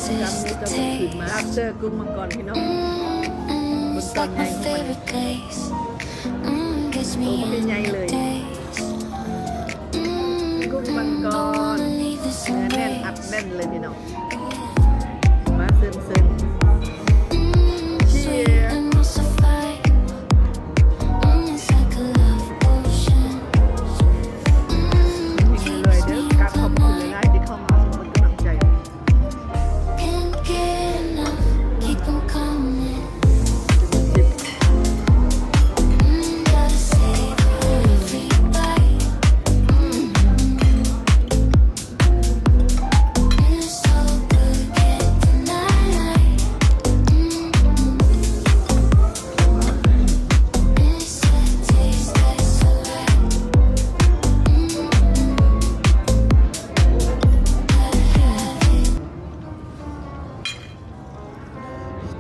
ຈຳນີ້ຕ້ອງຂຶ້ນມາ lobster ກຸ້ງມັງກອນ ພີ່ນ້ອງ ເບິ່ງຕອນໃຫຍ່ຂອງມັນ ໂອ້ ບັກໃຫຍ່ເລີຍ ກຸ້ງມັງກອນ ເນື້ອແໜ້ນ ອັດແໜ້ນເລີຍ ພີ່ນ້ອງ ມາເຊີນໆ Cheers ເຮັງໆ ລວຍໆ ເດີ ກາບຂອບຄຸນຫຼາຍໆ ທີ່ເຂົ້າມາສົ່ງເປັນກຳລັງໃຈ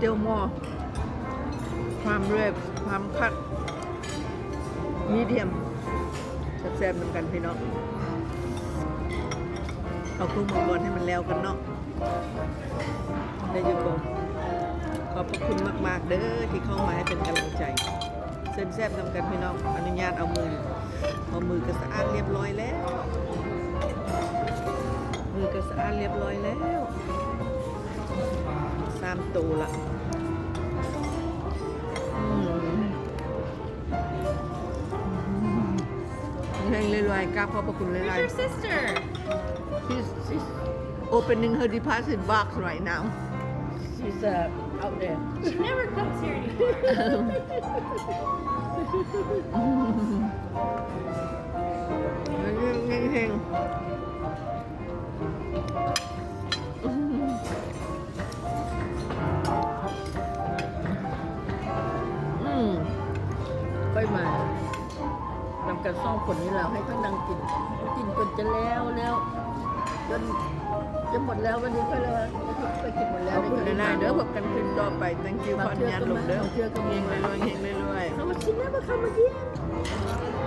Still more prime rib, prime cut, medium ແຊບໆ ນຳກັນ ພີ່ນ້ອງ ເອົາກຸ້ງມັງກອນໃຫ້ມັນແລ້ວກັນເນາະ ໄດ້ຢູ່ບໍ່? ຂອບພະຄຸນມາກໆ ເດີ ທີ່ເຂົ້າມາໃຫ້ເປັນກຳລັງໃຈ ເຊີນແຊບນຳກັນ ພີ່ນ້ອງ ອະນຸຍາດເອົາມື ເອົາມືກໍສະອາດລຽບລ້ອຍແລ້ວ ມືກໍສະອາດລຽບລ້ອຍແລ້ວ ສາມໂຕລະ ອືມ ເຮັງໆ ລວຍໆ ກາບຂອບພະຄຸນຫຼາຍໆ Where's your sister? She's, she's opening her deposit box right now. She's, uh, out there. She never comes here anymore. ເຮັງໆ ເຮັງໆ ອືມ ອືມ ຂ້ອຍມານຳກັນສອງຄົນນີ້ລາວໃຫ້ຂ້ອຍນັ່ງກິນ ກິນຈົນຈະແລ້ວແລ້ວ ຈົນຈະໝົດແລ້ວ ວັນນີ້ຂ້ອຍເລີຍວ່າ ຂ້ອຍກິນໝົດແລ້ວ ຂອບຄຸນຫຼາຍໆ ເດີ ພົບກັນຄລິບຕໍ່ໄປ Thank you ຂໍອະນຸຍາດລົງເດີ ເຮັງໆ ລວຍໆ ເຮັງໆ ລວຍໆ She never come again.